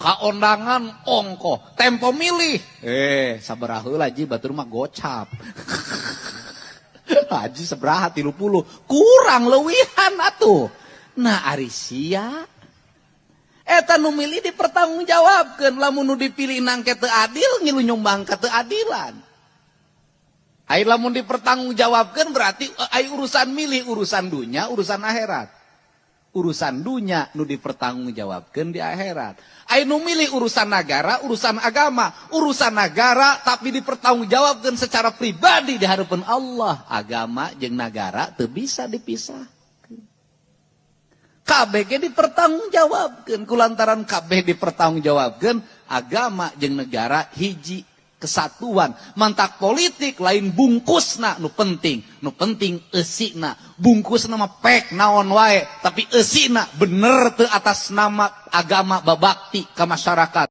Kaondangan ongkoh, tempo milih. Eh, sabaraha heula, Ji, batur mah gocap. Haji sabaraha 30, kurang leuwihan atuh. Nah, ari sia eta nu milih dipertanggungjawabkeun, lamun nu dipilih nangke teu adil, ngilu nyumbang ka teu adilan. Ai lamun dipertanggungjawabkeun berarti ai urusan milih urusan dunya, urusan akhirat. Urusan dunya nu dipertanggungjawabkeun di akhirat. Ai nu milih urusan negara, urusan agama, urusan negara tapi dipertanggungjawabkeun secara pribadi di hadapan Allah. Agama jeung negara teu bisa dipisah. Kabeh ge dipertanggungjawabkeun, kulantaran kabeh dipertanggungjawabkeun, agama jeung negara hiji kesatuan. Mantak politik lain bungkusna nu penting, nu penting eusina. Bungkusna mah pek naon wae, tapi eusina bener teu atas nama agama babakti ka masyarakat.